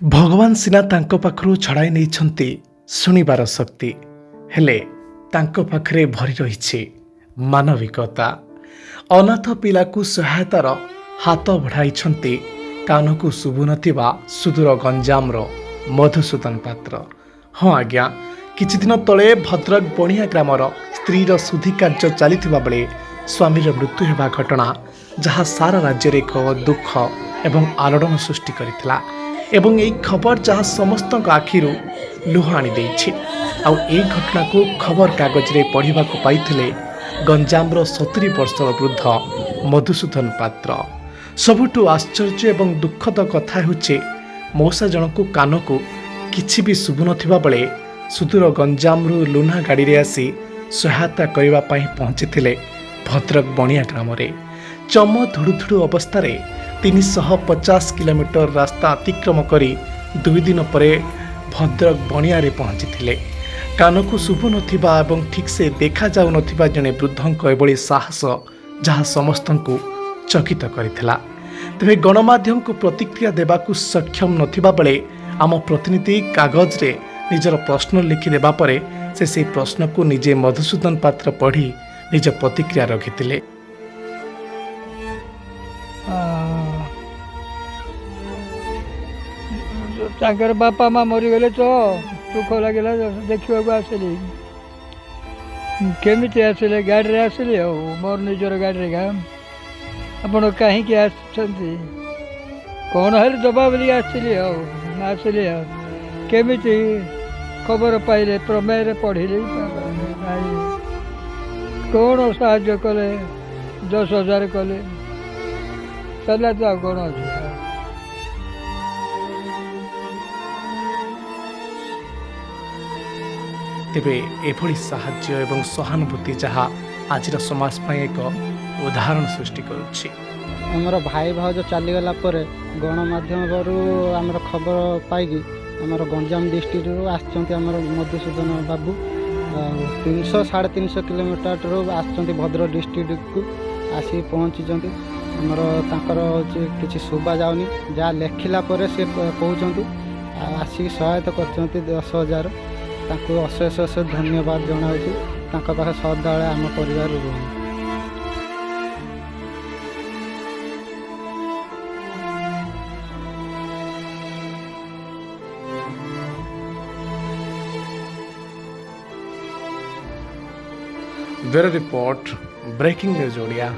ଭଗବାନ ସିନା ତାଙ୍କ ପାଖରୁ ଛଡ଼ାଇ ନେଇଛନ୍ତି ଶୁଣିବାର ଶକ୍ତି, ହେଲେ ତାଙ୍କ ପାଖରେ ଭରି ରହିଛି ମାନବିକତା। ଅନାଥ ପିଲାକୁ ସହାୟତାର ହାତ ବଢ଼ାଇଛନ୍ତି କାନକୁ ଶୁଭୁନଥିବା ସୁଦୂର ଗଞ୍ଜାମର ମଧୁସୂଦନ ପାତ୍ର। ହଁ ଆଜ୍ଞା, କିଛିଦିନ ତଳେ ଭଦ୍ରକ ବଣିଆ ଗ୍ରାମର ସ୍ତ୍ରୀର ଶୁଦ୍ଧି କାର୍ଯ୍ୟ ଚାଲିଥିବା ବେଳେ ସ୍ୱାମୀର ମୃତ୍ୟୁ ହେବା ଘଟଣା ଯାହା ସାରା ରାଜ୍ୟରେ ଏକ ଦୁଃଖ ଏବଂ ଆଲୋଡ଼ନ ସୃଷ୍ଟି କରିଥିଲା ଏବଂ ଏହି ଖବର ଯାହା ସମସ୍ତଙ୍କ ଆଖିରୁ ଲୁହ ଆଣିଦେଇଛି। ଆଉ ଏହି ଘଟଣାକୁ ଖବରକାଗଜରେ ପଢ଼ିବାକୁ ପାଇଥିଲେ ଗଞ୍ଜାମର 70 ବର୍ଷର ବୃଦ୍ଧ ମଧୁସୂଦନ ପାତ୍ର। ସବୁଠୁ ଆଶ୍ଚର୍ଯ୍ୟ ଏବଂ ଦୁଃଖଦ କଥା ହେଉଛି, ମଉସା ଜଣକୁ କାନକୁ କିଛି ବି ଶୁଭୁନଥିବା ବେଳେ ସୁଦୂର ଗଞ୍ଜାମରୁ ଲୁନା ଗାଡ଼ିରେ ଆସି ସହାୟତା କରିବା ପାଇଁ ପହଞ୍ଚିଥିଲେ ଭଦ୍ରକ ବଣିଆ ଗ୍ରାମରେ। ଚମ ଧୁଡ଼ୁଧୁଡ଼ୁ ଅବସ୍ଥାରେ 350 କିଲୋମିଟର ରାସ୍ତା ଅତିକ୍ରମ କରି 2 ଦିନ ପରେ ଭଦ୍ରକ ବଣିଆରେ ପହଞ୍ଚିଥିଲେ। କାନକୁ ଶୁଭୁନଥିବା ଏବଂ ଠିକ୍ସେ ଦେଖାଯାଉନଥିବା ଜଣେ ବୃଦ୍ଧଙ୍କ ଏଭଳି ସାହସ ଯାହା ସମସ୍ତଙ୍କୁ ଚକିତ କରିଥିଲା। ତେବେ ଗଣମାଧ୍ୟମକୁ ପ୍ରତିକ୍ରିୟା ଦେବାକୁ ସକ୍ଷମ ନଥିବା ବେଳେ ଆମ ପ୍ରତିନିଧି କାଗଜରେ ନିଜର ପ୍ରଶ୍ନ ଲେଖିଦେବା ପରେ ସେ ସେହି ପ୍ରଶ୍ନକୁ ନିଜେ ମଧୁସୂଦନ ପାତ୍ର ପଢ଼ି ନିଜ ପ୍ରତିକ୍ରିୟା ରଖିଥିଲେ। ତାଙ୍କର ବାପା ମା ମରିଗଲେ ତ ଦୁଃଖ ଲାଗିଲା, ଦେଖିବାକୁ ଆସିଲି। କେମିତି ଆସିଲେ? ଗାଡ଼ିରେ ଆସିଲି, ଆଉ ମୋର ନିଜର ଗାଡ଼ିରେ। ଗାଁ ଆପଣ କାହିଁକି ଆସିଛନ୍ତି? କ'ଣ ହେଲେ ଦେବା ବୋଲି ଆସିଲି, ଆଉ ଆସିଲି। ଆଉ କେମିତି ଖବର ପାଇଲେ? ପ୍ରମେୟରେ ପଢ଼ିଲି। କ'ଣ ସାହାଯ୍ୟ କଲେ? 10,000 କଲେ, ସରିଲା ତ, ଆଉ କ'ଣ ଅଛି? ତେବେ ଏଭଳି ସାହାଯ୍ୟ ଏବଂ ସହାନୁଭୂତି ଯାହା ଆଜିର ସମାଜ ପାଇଁ ଏକ ଉଦାହରଣ ସୃଷ୍ଟି କରୁଛି। ଆମର ଭାଇ ଭାଉଜ ଚାଲିଗଲା ପରେ ଗଣମାଧ୍ୟମରୁ ଆମର ଖବର ପାଇକି ଆମର ଗଞ୍ଜାମ ଡିଷ୍ଟ୍ରିକ୍ଟରୁ ଆସିଛନ୍ତି ଆମର ମଧୁସୂଦନ ବାବୁ। ଆଉ 300 350 କିଲୋମିଟରରୁ ଆସିଛନ୍ତି, ଭଦ୍ରକ ଡିଷ୍ଟ୍ରିକ୍ଟକୁ ଆସିକି ପହଞ୍ଚିଛନ୍ତି। ଆମର ତାଙ୍କର ହେଉଛି କିଛି ଶୁଭା ଯାଉନି, ଯାହା ଲେଖିଲା ପରେ ସେ କହୁଛନ୍ତି। ଆଉ ଆସିକି ସହାୟତା କରିଛନ୍ତି 10,000। ତାଙ୍କୁ ଅଶେଷ ଅଶେଷ ଧନ୍ୟବାଦ ଜଣାଉଛି। ତାଙ୍କ ପାଖରେ ସଦାବେଳେ ଆମ ପରିବାର ରୁହନ୍ତି। Bureau report, breaking news Odia.